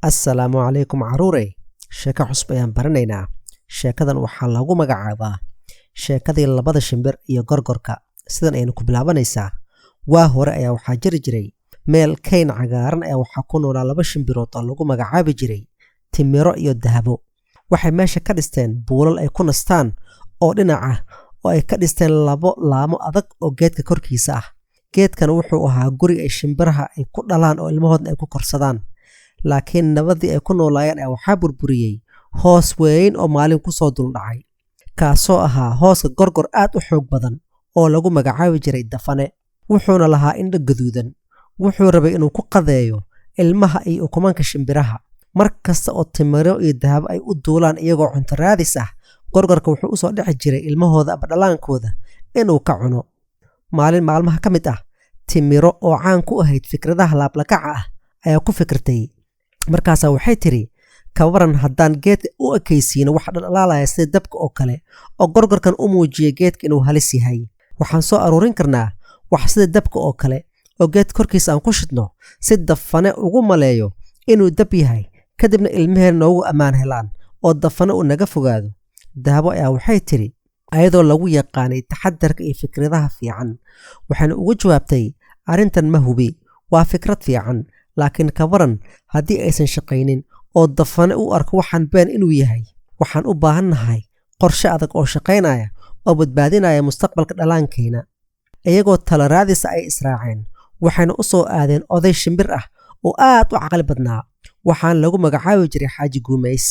Assalaamu calaykum caruurey, sheeko cusub ayaan baranaynaa. Sheekadan waxaa lagu magacaabaa sheekadii labada shimbir iyo gorgorka. Sidan ayaynu ku bilaabanaysaa. Waa hore ayaa waxaa jiri jiray meel kayn cagaaran ayaa waxaa ku noolaa laba shimbirood oo lagu magacaabi jiray Timiro iyo Dahabo. Waxay meesha ka dhisteen buulal ay ku nastaan oo dhinac ah, oo ay ka dhisteen labo laamo adag oo geedka korkiisa ah. Geedkan wuxuu ahaa guri ay shimbiraha ay ku dhalaan oo ilmahoodna ay ku korsadaan. Laakiin nabadii ay ku noolaayeen ayaa waxaa burburiyey hoos weyn oo maalin kusoo duldhacay, kaasoo ahaa hooska gorgor aad u xoog badan oo lagu magacaabi jiray Dafane. Wuxuuna lahaa indho gaduudan. Wuxuu rabay inuu ku qadeeyo ilmaha iyo ukumanka shimbiraha. Mar kasta oo Timiro iyo Dahabo ay u duulaan iyagoo cunto raadis ah, gorgorka wuxuu usoo dhici jiray ilmahooda ama dhalaankooda inuu ka cuno. Maalin maalmaha ka mid ah, Timiro oo caan ku ahayd fikradaha laablakaca ah ayaa ku fikirtay. Markaasaa waxay tiri, ka waran haddaan geedka u ekaysiino wax dhaldhalaalaya sida dabka oo kale, oo gorgorkan u muujiya geedka inuu halis yahay? Waxaan soo aruurin karnaa wax sida dabka oo kale oo geed korkiisa aan ku shidno, si Dafane ugu maleeyo inuu dab yahay, kadibna ilmaheen noogu ammaan helaan oo Dafane uu naga fogaado. Dahabo ayaa waxay tiri, ayadoo lagu yaqaanay taxadarka iyo fikradaha fiican, waxayna ugu jawaabtay, arrintan ma hubi, waa fikrad fiican, laakiin ka waran haddii aysan shaqaynin oo Dafane u arko waxaan been inuu yahay? Waxaan u baahannahay qorshe adag oo shaqaynaya oo badbaadinaya mustaqbalka dhalaankayna. Iyagoo talo raadisa ay israaceen, waxayna u soo aadeen oday shimbir ah oo aad u caqli badnaa. Waxaana lagu magacaabi jiray Xaaji Guumays,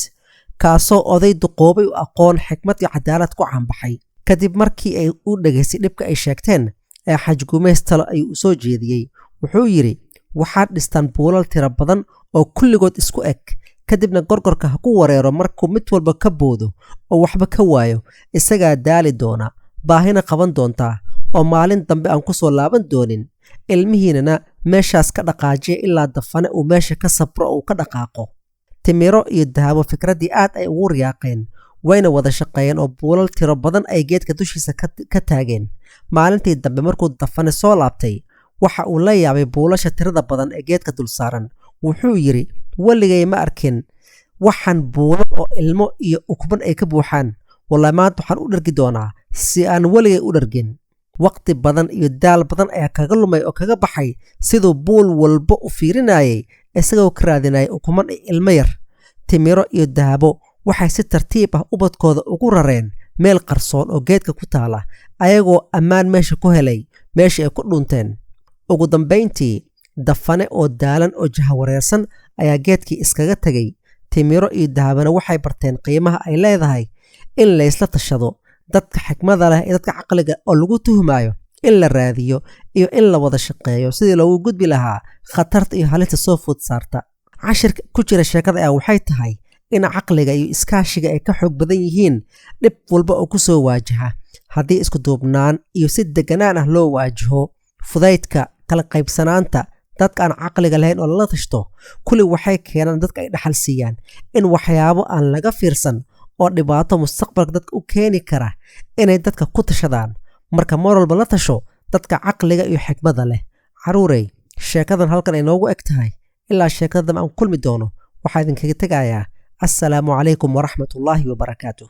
kaasoo oday duqoobay u aqoon, xikmad iyo cadaalad ku caanbaxay. Kadib markii ay u dhegaystay dhibka ay sheegteen, ee Xaaji Guumays talo ayuu u soo jeediyey. Wuxuu yidhi, waxaad dhistaan buulal tiro badan oo kulligood isku eg, kadibna gorgorka ha ku wareero markuu mid walba ka boodo oo waxba ka waayo. Isagaa daali doona, baahina qaban doontaa, oo maalin dambe aan ku soo laaban doonin. Ilmihiinana meeshaas ka dhaqaajiya ilaa Dafane uu meesha ka sabro oo uu ka dhaqaaqo. Timiro iyo Dahabo fikraddii aad ay ugu riyaaqeen, wayna wada shaqeeyeen oo buulal tiro badan ay geedka dushiisa ka taageen. Maalintii dambe markuu Dafane soo laabtay, waxa uu la yaabay buulasha tirada badan ee geedka dul saaran. Wuxuu yidhi, weligay ma arkin waxaan buulal oo ilmo iyo ukman ay ka buuxaan. Wallahi maanta waxaan u dhargi doonaa si aan weligay u dhargin. Waqti badan iyo daal badan ayaa kaga lumay oo kaga baxay siduu buul walba u fiirinayay, isagoo ka raadinayay ukuman iyo ilmo yar. Timiro iyo Dahabo waxay si tartiib ah ubadkooda ugu rareen meel qarsoon oo geedka ku taala, ayagoo ammaan meesha ku helay meeshii ay ku dhunteen. Ugu dambayntii Dafane oo daalan oo jahawareersan ayaa geedkii iskaga tegay. Timiro iyo Dahabana waxay barteen qiimaha ay leedahay in laysla tashado, dadka xikmada leh iyo dadka caqliga oo lagu tuhmayo in la raadiyo, iyo in la wada shaqeeyo sidii loogu gudbi lahaa khatarta iyo halista soo food saarta. Cashirka ku jira sheekada ayaa waxay tahay in caqliga iyo iskaashiga ay ka xoog badan yihiin dhib walba oo ku soo waajaha, haddii isku duubnaan iyo si deganaan ah loo waajaho. Fudaydka, kala qaybsanaanta, dadka aan caqliga lahayn oo lala tashto, kulli waxay keenaan dadka ay dhaxal siiyaan in waxyaabo aan laga fiirsan oo dhibaato mustaqbalka dadka u keeni kara inay dadka ku tashadaan. Marka mar walba la tasho dadka caqliga iyo xikmadda leh. Caruurey, sheekadan halkan ay noogu eg tahay. Ilaa sheekada dambe aan kulmi doono, waxaa idinkaga tegayaa assalaamu calaykum waraxmatullaahi wabarakaatuh.